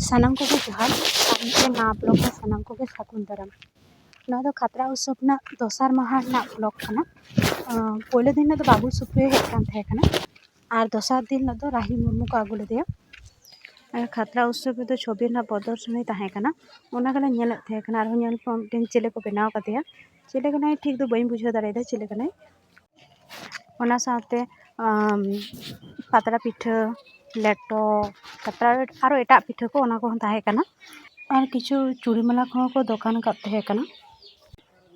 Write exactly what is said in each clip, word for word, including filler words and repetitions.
ᱥᱟᱱᱟᱢ ᱠᱚᱜᱮ ᱡᱚᱦᱟᱨ, ᱟᱨ ᱢᱤᱫᱴᱮᱱ ᱱᱟᱣᱟ ᱵᱞᱚᱜ ᱨᱮ ᱥᱟᱱᱟᱢ ᱠᱚᱜᱮ ᱥᱟᱹᱜᱩᱱ ᱫᱟᱨᱟᱢ᱾ ᱱᱚᱣᱟ ᱫᱚ ᱠᱷᱟᱛᱲᱟ ᱩᱛᱥᱚᱵᱽ ᱨᱮᱱᱟᱜ ᱫᱚᱥᱟᱨ ᱢᱟᱦᱟ ᱨᱮᱱᱟᱜ ᱵᱞᱚᱜ ᱠᱟᱱᱟ᱾ ᱟᱸ, ᱯᱳᱭᱞᱳ ᱫᱤᱱ ᱦᱤᱞᱳᱜ ᱫᱚ ᱵᱟᱵᱩᱞ ᱥᱩᱯᱨᱤᱭᱚ ᱦᱮᱡ ᱠᱟᱱ ᱛᱟᱦᱮᱸ ᱠᱟᱱᱟ, ᱟᱨ ᱫᱚᱥᱟᱨ ᱫᱤᱱ ᱦᱤᱞᱳᱜ ᱫᱚ ᱨᱟᱦᱤ ᱢᱩᱨᱢᱩ ᱠᱚ ᱟᱹᱜᱩ ᱞᱮᱫᱮᱭᱟ᱾ ᱟᱨ ᱠᱷᱟᱛᱲᱟ ᱩᱛᱥᱚᱵᱽ ᱨᱮᱫᱚ ᱪᱷᱚᱵᱤ ᱨᱮᱱᱟᱜ ᱯᱨᱚᱫᱚᱨᱥᱚᱱᱤ ᱛᱟᱦᱮᱸ ᱠᱟᱱᱟ, ᱚᱱᱟ ᱜᱮᱞᱮ ᱧᱮᱞᱮᱫ ᱛᱟᱦᱮᱸ ᱠᱟᱱᱟ᱾ ᱟᱨᱦᱚᱸ ᱧᱮᱞ ᱯᱮ, ᱢᱤᱫᱴᱮᱱ ᱪᱤᱞᱤ ᱠᱚ ᱵᱮᱱᱟᱣ ᱠᱟᱫᱮᱭᱟ, ᱪᱤᱞᱤ ᱠᱟᱱᱟᱭ ᱴᱷᱤᱠ ᱫᱚ ᱵᱟᱹᱧ ᱵᱩᱡᱷᱟᱹᱣ ᱫᱟᱲᱮᱭᱟᱫᱟ ᱪᱤᱞᱤ ᱠᱟᱱᱟᱭ᱾ ᱚᱱᱟ ᱥᱟᱶᱛᱮ, ᱟᱢ, ᱯᱟᱛᱲᱟ ᱯᱤᱴᱷᱟᱹ, ᱞᱮᱴᱚ, ᱛᱟᱨᱯᱚᱨᱮ ᱟᱨᱚ ᱮᱴᱟᱜ ᱯᱤᱴᱷᱟᱹ ᱠᱚ, ᱚᱱᱟ ᱠᱚᱦᱚᱸ ᱛᱟᱦᱮᱸ ᱠᱟᱱᱟ᱾ ᱟᱨ ᱠᱤᱪᱷᱩ ᱪᱩᱲᱤ ᱢᱟᱞᱟ ᱠᱚᱦᱚᱸ ᱠᱚ ᱫᱚᱠᱟᱱ ᱟᱠᱟᱫ ᱛᱟᱦᱮᱸ ᱠᱟᱱᱟ᱾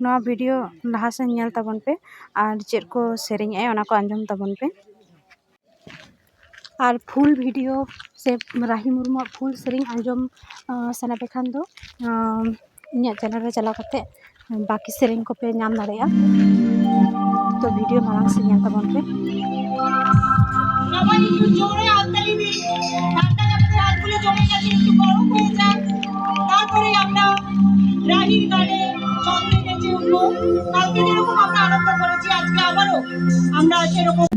ᱱᱚᱣᱟ ᱵᱷᱤᱰᱤᱭᱳ ᱞᱟᱦᱟ ᱥᱮᱱ ᱧᱮᱞ ᱛᱟᱵᱚᱱ ᱯᱮ, ᱟᱨ ᱪᱮᱫ ᱠᱚ ᱥᱮᱨᱮᱧ ᱮᱜᱼᱟ, ᱚᱱᱟ ᱠᱚ ᱟᱸᱡᱚᱢ ᱛᱟᱵᱚᱱ ᱯᱮ᱾ ᱟᱨ ᱯᱷᱩᱞ ᱵᱷᱤᱰᱤᱭᱳ ᱥᱮ ᱨᱟᱦᱤ ᱢᱩᱨᱢᱩᱣᱟᱜ ᱯᱷᱩᱞ ᱥᱮᱨᱮᱧ ᱟᱸᱡᱚᱢ, ᱟᱸ, ᱥᱟᱱᱟ ᱯᱮ ᱠᱷᱟᱱ ᱫᱚ, ᱟᱸ, ᱤᱧᱟᱹᱜ ᱪᱮᱱᱮᱞ ᱨᱮ ᱪᱟᱞᱟᱣ ᱠᱟᱛᱮ ᱵᱟᱹᱠᱤ ᱥᱮᱨᱮᱧ ᱠᱚᱯᱮ ᱧᱟᱢ ᱫᱟᱲᱮᱭᱟᱜᱼᱟ᱾ ᱛᱚ, ᱵᱷᱤᱰᱤᱭᱳ ᱢᱟᱲᱟᱝ ᱥᱮᱫ ᱧᱮᱞ ᱛᱟᱵᱚᱱ ᱯᱮ᱾ সবাই একটু জোরে হাততালি দিন। ঠান্ডা কাপড়ের হাতগুলো জমে গেছে, একটু গরম হয়ে যাক, তারপরে আমরা রাহির গানে চন্দন নেচে উঠবো। কালকে যেরকম আমরা আনন্দ করেছি, আজকে আবারও আমরা সেরকম